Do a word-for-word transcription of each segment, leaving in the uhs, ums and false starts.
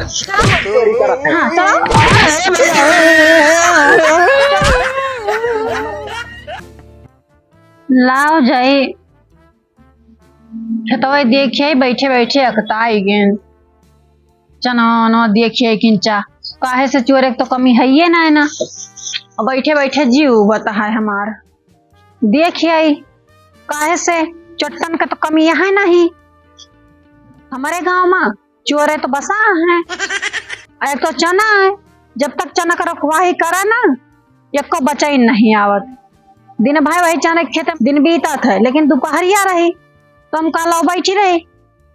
चोरी करत है। हाँ, चलो। लाओ जाई, खेतवा देखिए, बैठे बैठे अकताई गेन। चना वना देखिए किंचा, काहे से चोरे के तो कमी है ये ना, है ना। अब बैठे बैठे जीव बता है हमार। देखिए, काहे से चट्टन के तो कमी है नहीं हमारे गाँव में। चोरे तो बसा है, एक तो चना है, जब तक चना का रखवाही करे ना, एको बचाई नहीं आवत। दिन भर वही चना के खेते में दिन बीतत है, लेकिन दुपहरिया रही तो हम कहला बैठी रही,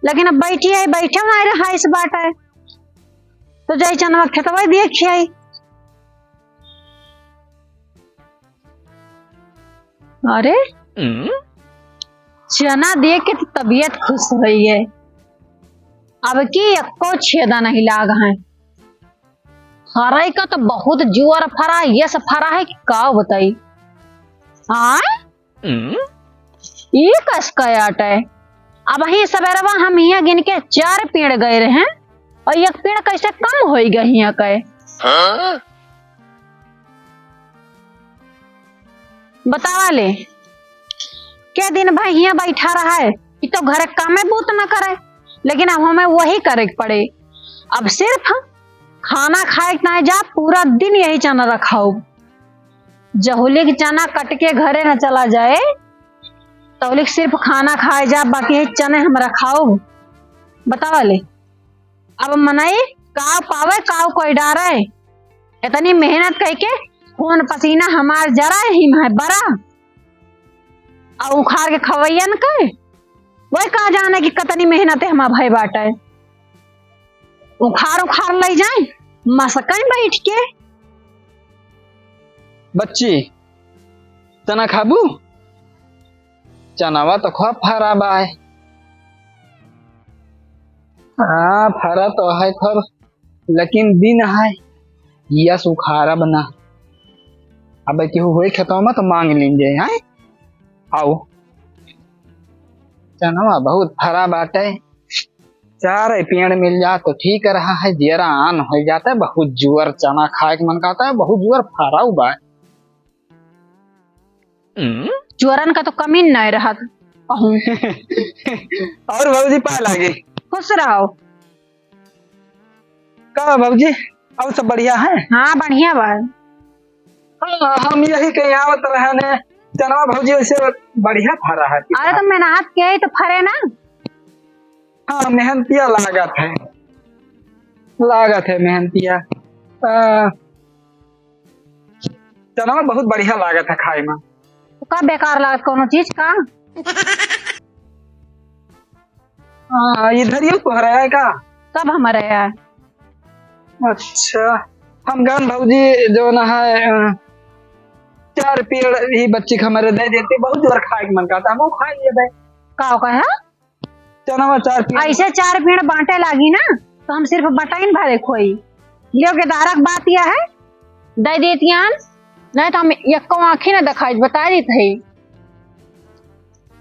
लेकिन अब बैठी है, बैठे नहीं रहा इस बाटे, तो जाई चना खेतवा देखी आई। अरे, हम्म? चना देख के तो तबीयत खुश हुई है। अब की एको छेदा नहीं लाग है। फराई का तो बहुत जुआर फरा, ये से फरा है कि का बताई। आय? हम्म? ई कस का आटा है? अब ही सवेरवा हम हियाँ गिन के चार पेड़ गए रहे और एक पेड़ कैसे कम होई गए हियाँ के। हाँ? बतावा ले, के दिन भर हियाँ बैठा रहा है, ई तो घरे कामे बूत न करे, लेकिन अब हमें वही करे के पड़े। अब सिर्फ खाना खाए के ना जा, पूरा दिन यही चना रखाऊ। जहुलिक चना कट के घरे न चला जाए, तौलिक सिर्फ खाना खाए जा, बाकी यही चने हम रखाऊ। बतावा ले, अब मनई काव पावे, काव कोई डारे। इतनी मेहनत कइके खून पसीना हमार जरा ही में बरा, और उखाड़ के खवैयन के, वही का जाने कि कतनी मेहनत है हमार भाई बाटे। उखाड़ उखाड़ ले जाए, मसकन बैठ के। बच्ची, चना खाबू? चनावा तो खूब फरा बा है। हाँ, फरा तो है खूब, लेकिन दिन है, यस उखाड़ा बना। अब केहू होई खेतवा में तो मांग लीन जाए, हैं? आओ, चनवा बहुत फरा बाटे, चार पेड़ मिल जा तो ठीक रहा है, जियरा आन हो जाता है, बहुत जुअर चना खाए के मन करता है, बहुत जुअर फरा बा। चोरन का तो कमी नहीं रहत कहूँ। और भौजी पाए लागे। खुश रहो। का भौजी, और सब बढ़िया है? हाँ, बढ़िया बा। हाँ, हम यही कहीं आवत रहने, चनवा भौजी वैसे बढ़िया फरा है। अरे तो मेहनत के ही तो फरे ना। हाँ, मेहनतिया लागत है, लागत है मेहनतिया। आ, चनवा बहुत बढ़िया लागत है खाए में। का बेकार लागत कोनो चीज का? हाँ, इधर ही तो हरे है का? सब हमारे है। अच्छा, हम गन भौजी जो ना है, अ, चार पेड़ ही बच्ची के हमारे दे देते, बहुत जोर खाए के मन करता, हम वो खा लेबे। का हो कहे? चना में चार पेड़। ऐसे चार पेड़ बांटे लागी ना, तो हम सिर्फ बटाइन भरे खोई। लियो के दारक बात यह है, दे देतियान, नहीं तो हम यक्को आँखी ना दिखाई, बता देत है।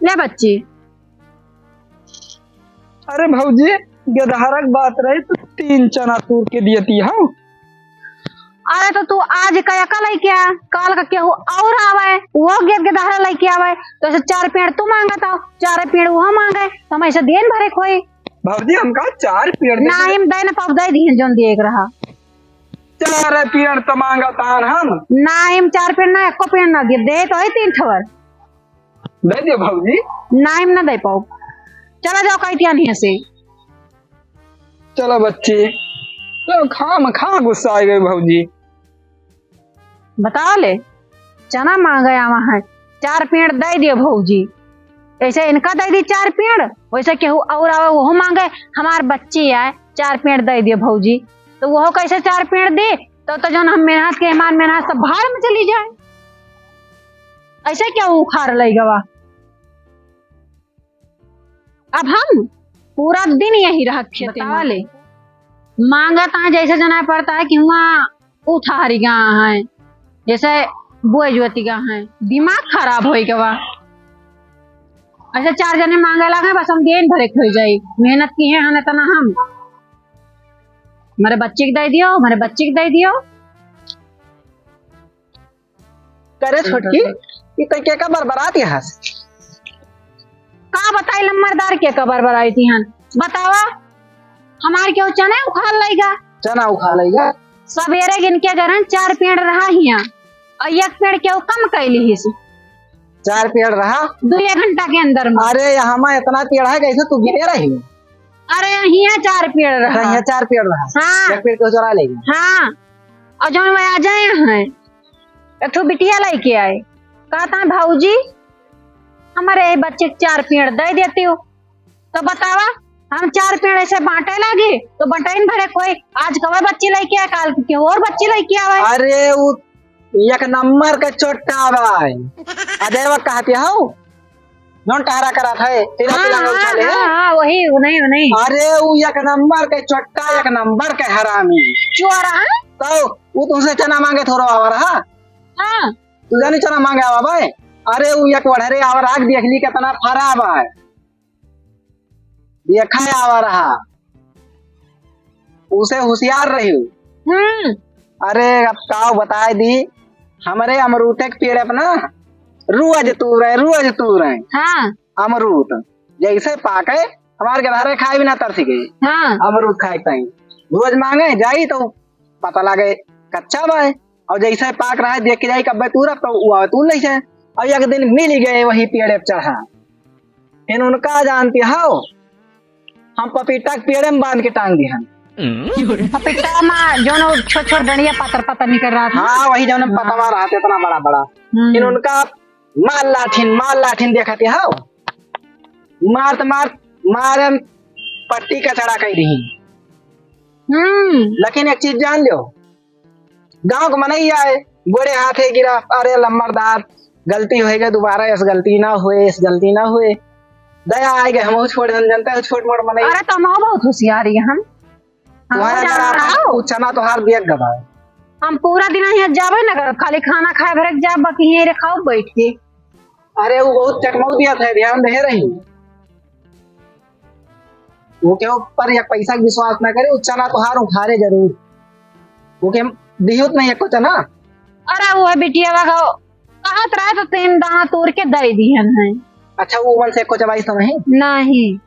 ले बच्ची। अरे भौजी, गेदहरक बात रही तो तीन चना तूर के दियती हो। अरे तो तू आज का यका लइके आ, काल का केहू और आवे, वो गेद गेदहरा लइके आवे, तो ऐसे चार पेड़ तू मांगत हो, चार पेड़ वो मांगे, तो हम ऐसे दिन भरे खोई। भौजी, हमका चार पेड़ दे ना, दे। हम दे ना पाउब, दे दिहन जौन दिए के रहा। चार पेड़ तो मांगत आन हम। ना, हम चार पेड़ ना, एको पेड़ ना दे, दे तो है तीन ठवर। दे दियो भौजी। ना, हम ना दे पाउब। चला जाओ, कही दिया नहीं से। चलो बच्ची, तो खाम खा गुस्सा आ गई भौजी। बताओ ले, चना मांगे आवा है, चार पेड़ दे दियो भौजी। ऐसे इनका दे दी चार पेड़, वैसे केहू और आवे, वो मांगे, हमार बच्ची आए, चार पेड़ दे दियो भौजी। तो वो कैसे चार पेड़ दे? तो, तो जौन हम मेहनत के ईमान मेहनत सब भाड़ में चली जाए। ऐसे क्या उखाड़ लई गवा? अब हम पूरा दिन यही रह खेते में। बतावा ले, मांगत है जैसे जना पड़ता है कि हुआ ऊ ठहरी गया है, जैसे बोए जोती गया है, दिमाग खराब होई गवा। ऐसे चार जने मांगे लगे, बस हम दिन भरे खोई जाई, मेहनत की है हन इतना हम। हमरे बच्ची के दइ दियो, हमरे बच्ची के दइ दियो। करे छोटकी, ई तै के का बरबरात यहाँ से? का बताई लम्बरदार, के का बरबराई थी हन? बतावा, हमार केहू चना उखाड़ लइगा। चना उखाड़ लइगा? सबेरे गिन के गरन चार पेड़ रहा हियाँ, और एक पेड़ केहू कम कइ लिहिस। चार पेड़ रहा? दुइ घंटा के अंदर में। अरे, यहाँ में इतना पेड़ है, कैसे तू गिने रही? अरे, हियाँ चार पेड़ रहा। अच्छा, हियाँ चार पेड़ रहा। हाँ। एक पेड़ केहू चोरा लइगा। हाँ। और जौन वह आ जाए हैं, एक ठो बिटिया लइके आए, कहता है, "भौजी, हमरे यही बच्ची के चार पेड़ दइ देती हो।" तो बतावा, हम चार पेड़ ऐसे बाँटे लागी, तो बँटइन भरे कोई, आज कवे बच्ची लइके आए, काल के और बच्ची लइके आवे। अरे, उ एक नंबर के चोट्टा बा। अजयवा कहती हौ, जौन टहरा करत है, तेरा हाँ, तिलंगा हाँ, उछाले है। हाँ, हाँ, वही, उन्हीं, उन्हीं। अरे, उ एक नंबर के चोट्टा, एक नंबर के हरामी। चोर, हाँ? तो उ तुमसे चना माँगे थोड़ा आवा रहा। हाँ। तू जानी चना माँगे आवा भाई? अरे, उ एक वढ़रे आवा रहा, देख ली कितना फरा बा। देखा आवा रहा, उसे हुसियार रही। हम्म। अरे, अब काव बताए दी, हमरे अमरूद के पेड़ अपना रोज तूरे, रोज तूरे। हाँ। अमरूद जैसे पाके, हमार गदहरे खाए बिना तरसी गए। हाँ। अमरूद खाए के ताई रोज माँगे जाई तो पता लागे कच्चा बाय। और जैसे पाक रहा है, देख के जाई कब्बे तूरब, तो उ आवे तूर लइसे। और एक दिन मिल गए वही पेड़े पे चढ़ा। फिर उनका जानती हौ, हम पपीता के पेड़े में बाँध के टाँग दिहन। पपीता में जौन छोट छोट डंडिया पातर पातर निकल रहा था। हाँ, वही जौन हाँ। पतवा रहा था इतना बड़ा बड़ा। हम्म। फिर उनका मार लाठिन, मार लाठिन देखती हौ, मारत मारत मारे पट्टी कचड़ा कइ दिहिन। हम्म। लेकिन एक चीज जान लो, गाँव के मनई आए, गोड़े हाथे गिरा, "अरे लम्बरदार, गलती होइ गए, दोबारा ऐस गलती ना होए, ऐस गलती ना होए।" दया आए गए, हम छोड़, हम जनता है, छोट मोट मनई। अरे तो हम बहुत हुसियारी हम। हम तुम्हारा जान जरा रहा हो। उ चना तोहार दिया गबा। हम पूरा दिन यहाँ जाबे न करब, खाली खाना खाए भरक जाब, बाकी यहीं रे खाओ बैठ के। अरे उ बहुत चकमौतिया था, ध्यान दे रही। ओके ऊपर या पैसा के विश्वास ना करे, उ चना तोहार उखाड़े जरूर। ओके दिहुत नहीं एको चना। अरे वो बिटिया बा कहत रहे तो तीन दाना तोड़ के दइ दिहन है। अच्छा, वो मन से एको चबाई तो नहीं? नहीं।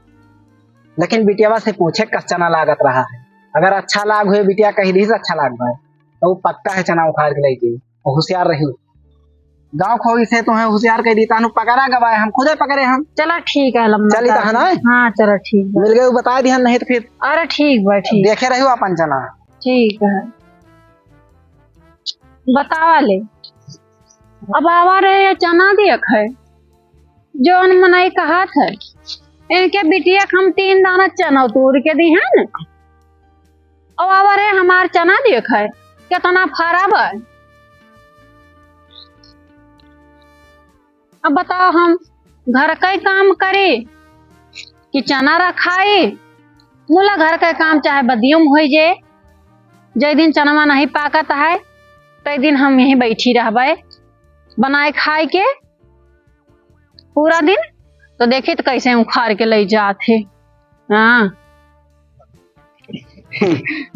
लेकिन बिटियावा से पूछे कस चना लागत रहा है। अगर अच्छा लाग हुए बिटिया कहि दिहिस अच्छा लाग बा, तो वो पक्का है चना उखाड़ के लइ जाई। और हुसियार रही। गाँव खोई से तोहे हुसियार कइ दी, तानू पकड़ा गवाए, हम खुदे पकड़े हम। चला ठीक है, लम्बा चली तार। तहन आए? हाँ, चला ठीक बा। मिल गए, वो बताए दिहन, नहीं तो फिर अरे ठीक बा, ठीक। देखे रहियो अपन चना। ठीक है। बतावा ले। अब आवा रहे, ये चना देख है। जौन मनई कहत है, इनके बिटिया के हम तीन दाना चना तोड़ के दिहन। अब आवा रे, हमार चना देख है, कितना फरा बा। अब बताओ, हम घर का ही काम करी कि चना रखाई? मुला घर का काम चाहे बदियो में होइ जाए, जय दिन चनवा नहीं पाकत है, तय दिन हम यहीं बैठी रहबे बनाए खाए के। पूरा दिन तो देखी तो कैसे उखाड़ के लइ जात है। हाँ।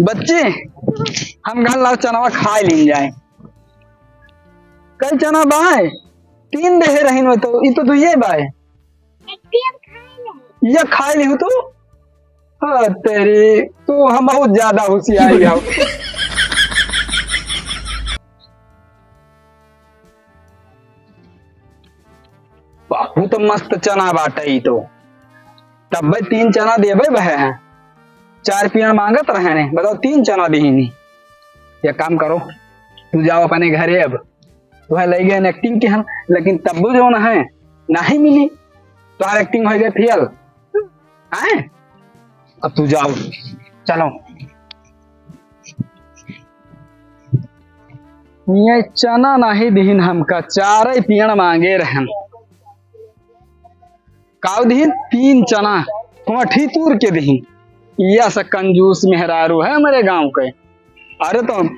बच्चे, हम घर लाओ चनवा खाए लीन जाए। कई चना बाय? तीन देहे रहीन में तो, ई तो दुइये बाय। ये खाए ली तू? हाँ, तेरी, तू हम बहुत ज्यादा हुसियार हो। बहुत मस्त चना बाटे ई तो। तब भाई तीन चना देबे बहे हैं। चार पियण मांगत रहे ने, बताओ तीन चना दीनी। एक काम करो, तू जाओ अपने घरे अब। तुहे लइ गए acting के हम, लेकिन तब जो न है, नहीं मिली। तुहार acting होइ गए फेल। हैं? अब तू जाओ, चलो। ये चना नाही दिहिन हमका, चारे पियण मांगे रहन। काव दिहिन? तीन चना, कोठी तूर के दिहिन। यस कंजूस मेहरारू है हमरे गांव के। अरे तो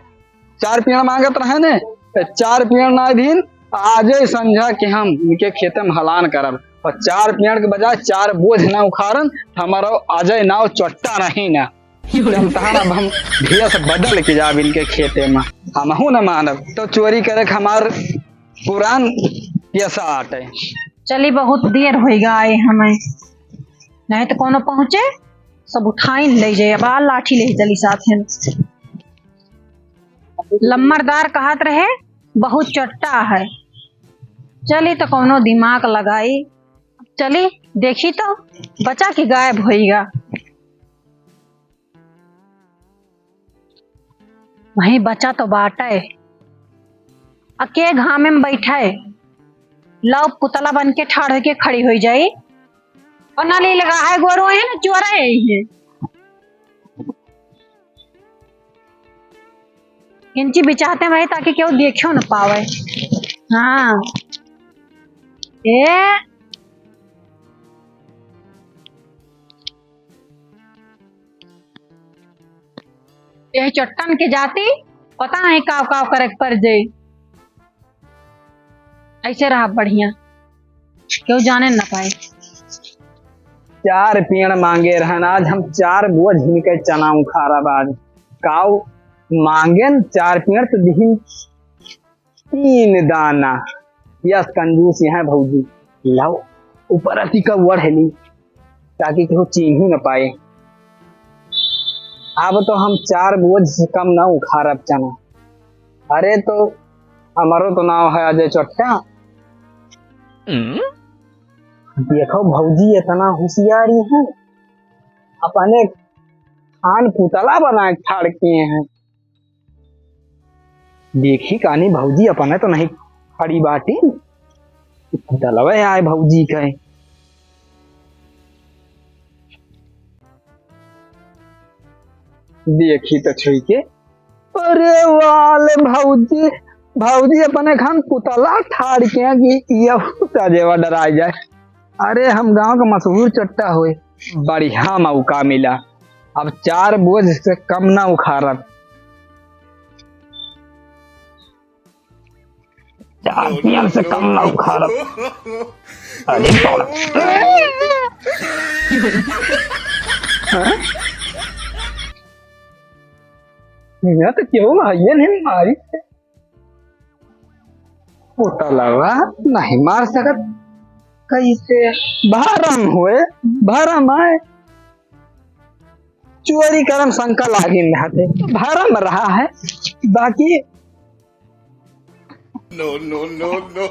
चार पियण मांगत रहे ने, तो चार पियण ना दिहिन, आजे संझा के हम इनके खेते में हलान करब। और चार पियण के बजाय चार बोझ ना उखाड़न, तो हमारा अजय नाव चट्टा नहीं ना। चलता है, अब हम भेष बदल के जाब इनके खेते में। हमहू न मानब, तो चोरी करे के हमार पुरान पेशा आटे। चली, बहुत देर होइगा आए हमें, नहीं तो कोनो पहुँचे, सब उठाइन ले जाए। अब आ लाठी ले चली साथ में। लम्बरदार कहत रहे, बहुत चट्टा है। चली तो कोनो दिमाग लगाई। चली, देखी तो बचा कि गायब होइगा। वहीं बचा तो बाटे। अ के घामे में बैठे, लव पुतला बन के ठाड़ होके खड़ी होई जाई। और ना ले लगा है, गोरू है ना, चोर है ये। इंची बिचाते में रही ताकि केहू देखियो न पावे। हाँ। ए। यह चट्टन के जाति पता नहीं काव काव करे के पड़ जाई। ऐसे रहा बढ़िया, केहू जाने न पाए। चार पेड़ मांगे रहन, आज हम चार बोझ इनके चना उखाड़ब। आज काव मांगेन, चार पेड़ तो दिहिन तीन दाना। यस, कंजूस यहाँ भौजी, लाओ ऊपर अति का ओढ़ ली, ताकि केहू चीन्ही न पाए। अब तो हम चार बोझ से कम ना उखाड़ब चना। अरे तो हमारो तो नाव है अजय चट्टा। हम्म? देखो भौजी इतना होशियारी है, अपने खान पुतला बना के ठाड़ किए हैं। देखी कानी भौजी अपने तो नहीं खड़ी बाटी, पुतलवे आए भौजी के। देखी तो छुई के। अरे वाले भौजी, भौजी अपने खान पुतला ठाड़ के कि यहू का जेवा डराई जाए। अरे हम गांव का मशहूर चट्टा होए, बढ़िया मौका मिला। अब चार बोझ से कम ना उखाड़ब। चार पेड़ से कम ना उखाड़ब। अरे बाप। हाँ? यहाँ तो क्यों भाई नहीं मारी? पुतलवा नहीं मार सकत। कैसे? भरम होए, भरम आए। चोरी करम शंका लागिन रहते, भरम रहा है, बाकी No, no, no, no।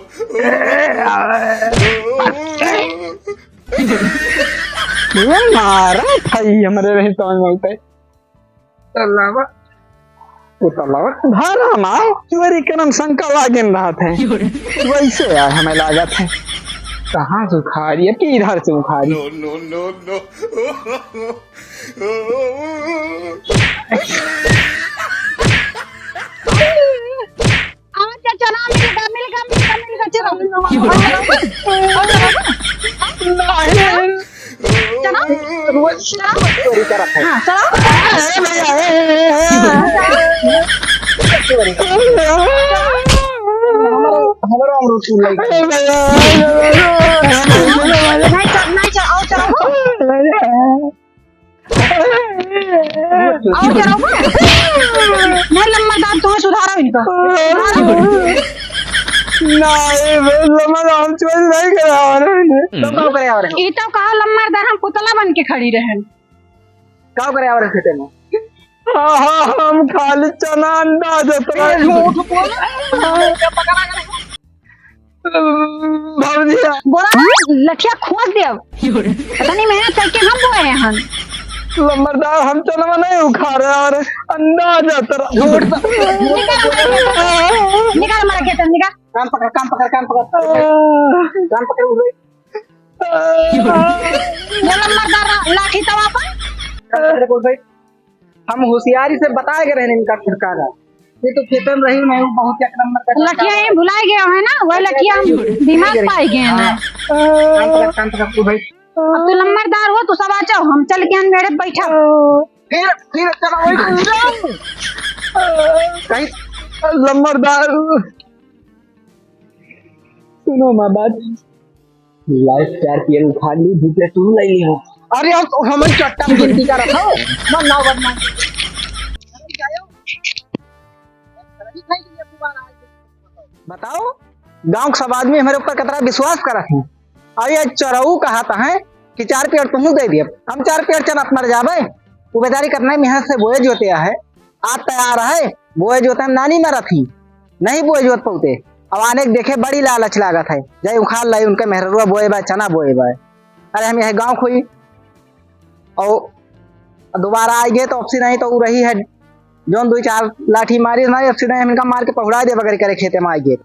ये मारा था ये हमरे रही तो मिलते। अलावा, वो तो अलावा, भरम आए, चोरी करम शंका लागिन रहत है। वैसे यार हमें लागत है, कहाँ से उखाड़ी, अब इधर से उखाड़ी। No, no, no, no। आवाज क्या चला? मिल गया, मिल गया, मिल गया, मिल गया, चलो। नहीं। चलो। चोरी करत है। हाँ, चलो। ए भैया, ए, ए, ए, ए। चोरी करत है। हमारा, हमारा अमरूद तू ले। ए भैया, ए भैया। नहीं, चल, नहीं, चल, आओ, चलो। और क्या रहो? नहीं, लम्बरदार, तुम्हें सुधारो इनका। नहीं, बे, लम्बरदार, हम चोरी नहीं करे आ रहे हैं। तो का करे आ रहे हो? ई तो कहा लम्बरदार, हम पुतला बन के खड़ी रहे। का करे आ रहे खेते में? हाँ, हाँ, हम खाली चना अंडा देत रहे। झूठ बोल। भौजी। बोला ना, लठिया खोस दे अब। पता नहीं मेहनत करके हम बोए हैं हम। लम्बरदार, हम चनवा नहीं उखाड़े और अंडा देत रहा। झूठ सा-, निकाल हमारे खेतन से। निकाल हमारे खेतन से, निकाल। कान पकड़, कान पकड़, कान पकड़। कान पकड़, उठ भाई। ये लम्बरदार लाठी तवा पर। कान पकड़, उठ भाई। हम होशियारी से बताए गए रहने इनका छुटकारा। ये तो खेते में रही नहीं, वो बहुत एक नंबर का लठिया ही भुलाए गए है ना, वह लठिया हम दिमाग पाए गए हैं ना। हाँ। काम पकड़, काम पकड़, तू भाई। अब तू लम्बरदार हो, तू सब आ जाओ, हम चल के मेरे बैठा। फिर, फिर चलो, वही तो जाओ। कहीं लम्बरदार, सुनो माँ बात। लाइफ चार पियर उखाड़ ली, दू पियर तू ले ली हो। अरे हम, हम चट्टा में गिनती करत हो। ना, ना, बदनाम। बताओ, गाँव के सब आदमी हमरे ऊपर कतरा विश्वास करत हैं। और ये चोरऊ कहत हैं कि चार पेड़ तुहूँ दे दिए, हम चार पेड़ चनत मर जाबे। वो बेचारी कतना मेहनत से बोए जोते है, आज तैयार है, बोए जोते हम नानी मरत ही, नहीं बोए जोत पौते। अब आने के देखे बड़ी लालच लागत है, जाए उखाड़ लाई उनके मेहररुआ बोए बा, चना बोए बा। अरे हम यह गाँव खोई और दोबारा आइगे तो अब से नहीं तो उ रही है, जौन दुई चार लाठी मारी ना, अब से नहीं हम इनका मार के पहुड़ा दे बगैर करे खेते में आइगे।